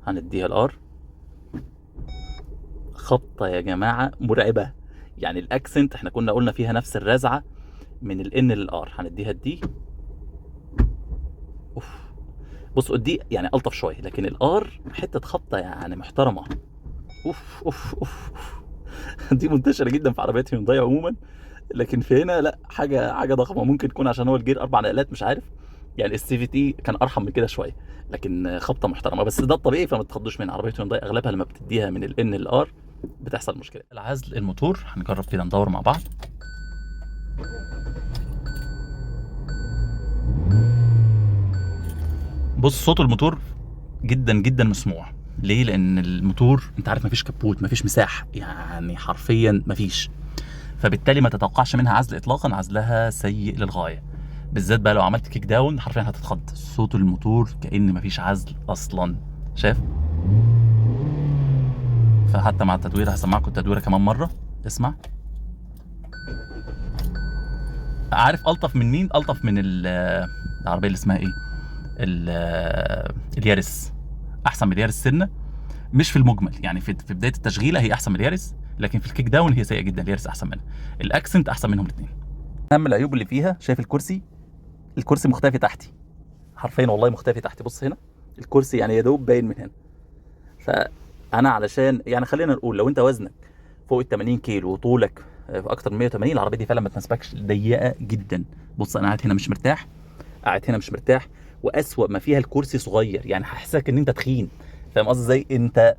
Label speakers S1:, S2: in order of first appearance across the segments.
S1: هنديها ال R. خبطه يا جماعة مرعبة، يعني الاكسنت احنا كنا قلنا فيها نفس الرزعه من ال N لل R. هنديها ال D. اوف، بصوا ال D يعني الطف شوية، لكن ال R حتة خبطه يعني محترمه. اوف اوف اوف، أوف. دي منتشرة جدا في عربيات هيونداي عموما، لكن في هنا لا، حاجة ضخمة. ممكن تكون عشان هو الجير 4 نقلات، مش عارف، يعني ال CVT كان ارحم من كده شوية، لكن خبطه محترمه. بس ده الطبيعي، فما تتخضوش من عربية هيونداي، اغلبها لما بتديها من ال N لل R بتحصل مشكلة. العزل الموتور هنجرب كده ندور مع بعض. بص صوت الموتور جدا جدا مسموع. ليه؟ لان الموتور انت عارف مفيش كبوت، مفيش مساحة، يعني حرفيا مفيش، فبالتالي ما تتوقعش منها عزل اطلاقا، عزلها سيء للغاية. بالذات بقى لو عملت kick down حرفيا هتتخض. صوت الموتور كأن مفيش عزل اصلا، شايف؟ فحتى مع التدويره هسمعكم التدويره كمان مرة، اسمع. عارف الطف من مين؟ الطف من العربية اللي اسمها ايه؟ اليارس. احسن من اليارس سنة، مش في المجمل، يعني في بداية التشغيله هي احسن من اليارس، لكن في ال kick down هي سيئه جدا. اليارس احسن منها، الاكسنت احسن منهم الاثنين. اهم العيوب اللي فيها، شايف الكرسي؟ الكرسي مختفي تحتي حرفيا، والله مختفي تحتي. بص هنا الكرسي يعني يا دوب باين من هنا. فانا علشان يعني خلينا نقول لو انت وزنك فوق ال 80 كيلو وطولك اكتر من 180، العربية دي فعلا ما تناسبكش، ضيقه جدا. بص انا قاعد هنا مش مرتاح، قاعد هنا مش مرتاح، واسوأ ما فيها الكرسي صغير، يعني هحسسك ان انت تخين، فاهم قصدي ازاي؟ انت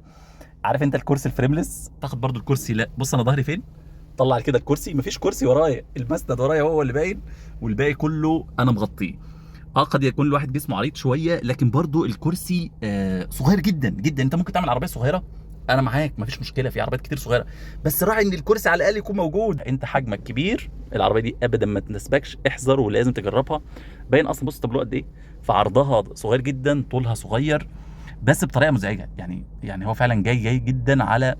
S1: عارف انت الكرسي ال frameless تاخد برضو الكرسي، لا بص انا ظهري فين، طلع كده الكرسي، مفيش كرسي ورايا، المسند ورايا هو اللي باين، والباقي كله انا مغطيه. قد يكون الواحد جسمه عريض شوية، لكن برضو الكرسي صغير جدا جدا. انت ممكن تعمل عربية صغيرة، انا معاك مفيش مشكلة، في عربيات كتير صغيرة، بس راعي ان الكرسي على الاقل يكون موجود. انت حجمك كبير، العربية دي ابدا ما تناسبكش، احذر ولازم تجربها. باين اصلا بص التابلو قد ايه، فعرضها صغير جدا، طولها صغير، بس بطريقة مزعجة. يعني هو فعلا جاي جدا على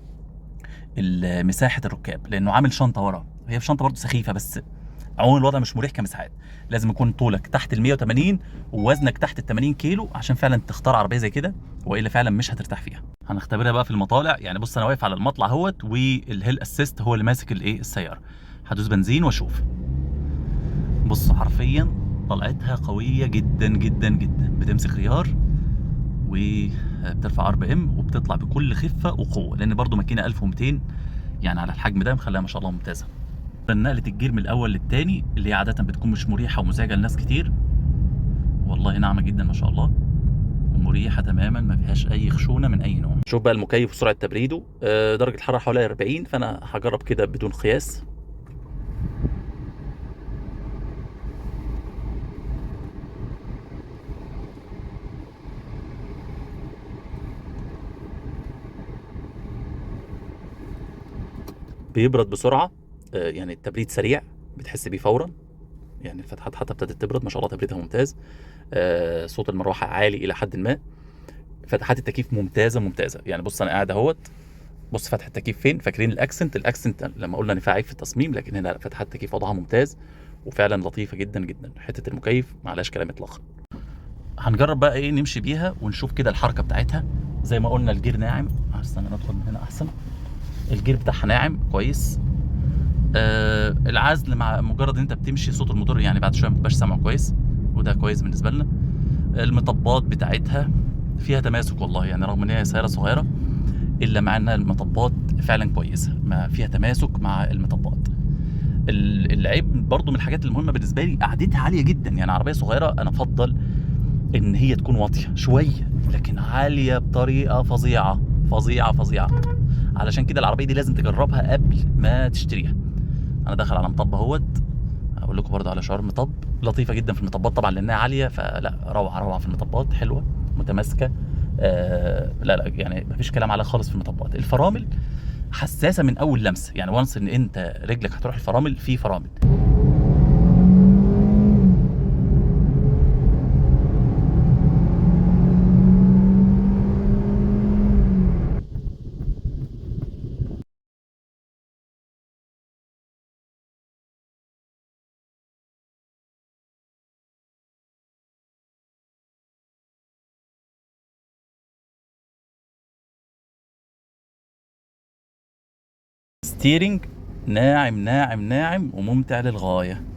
S1: مساحة الركاب، لانه عامل شنطه ورا، هي شنطه برضه سخيفة، بس عموما الوضع مش مريح كمساحات. لازم يكون طولك تحت ال 180 ووزنك تحت ال 80 كيلو عشان فعلا تختار عربية زي كده، والا فعلا مش هترتاح فيها. هنختبرها بقى في المطالع. يعني بص انا واقف على المطلع اهوت، وال hill assist هو اللي ماسك الايه السيارة. هدوس بنزين واشوف. بص حرفيا طلعتها قوية جدا جدا جدا، بتمسك غيار وبترفع RPM وبتطلع بكل خفه وقوه، لان برضو ماكينة 1200 يعني على الحجم ده مخليها ما شاء الله ممتازة. نقلة الجير من الاول للتاني اللي هي عادة بتكون مش مريحه ومزعجه لناس كتير، والله ناعمة جدا ما شاء الله ومريحه تماما، ما فيهاش اي خشونة من اي نوع. شوف بقى المكيف وسرعة تبريده، درجه الحرارة حوالي 40، فانا هجرب كده بدون قياس. بيبرد بسرعة، يعني التبريد سريع، بتحس بيه فورا، يعني الفتحات حتى ابتدت تبرد ما شاء الله، تبريدها ممتاز. صوت المروحة عالي الى حد ما. فتحات التكييف ممتازة ممتازة. يعني بص انا قاعد اهوت، بص فتحه التكييف فين، فاكرين الاكسنت؟ الاكسنت لما قلنا ان فيها عيب في التصميم، لكن هنا فتحات التكييف وضعها ممتاز وفعلا لطيفة جدا جدا. حتة المكيف ما عليهاش كلام اطلاقا. هنجرب بقى ايه نمشي بيها ونشوف كده الحركة بتاعتها. زي ما قلنا الجير ناعم، استنى ندخل من هنا احسن. الجير بتاعها ناعم كويس. العزل مع مجرد ان انت بتمشي صوت الموتور يعني بعد شوية ما بتبقاش سامعه كويس، وده كويس بالنسبة لنا. المطبات بتاعتها فيها تماسك والله، يعني رغم ان هي سيارة صغيرة الا مع ان المطبات فعلا كويسة، ما فيها تماسك مع المطبات. العيب برضو من الحاجات المهمة بالنسبة لي قعدتها عالية جدا، يعني عربية صغيرة انا افضل ان هي تكون واطية شوية، لكن عالية بطريقة فظيعة فظيعة فظيعة. علشان كده العربية دي لازم تجربها قبل ما تشتريها. انا داخل على مطب اهوت، اقول لكم برضه على شعور مطب. لطيفة جدا في المطبات طبعا لانها عالية، فلا روعه روعه في المطبات، حلوة متماسكة. لا لا يعني مفيش كلام عليها خالص في المطبات. الفرامل حساسة من اول لمسه، يعني وانس ان انت رجلك هتروح الفرامل، في فرامل. steering ناعم ناعم ناعم وممتع للغاية.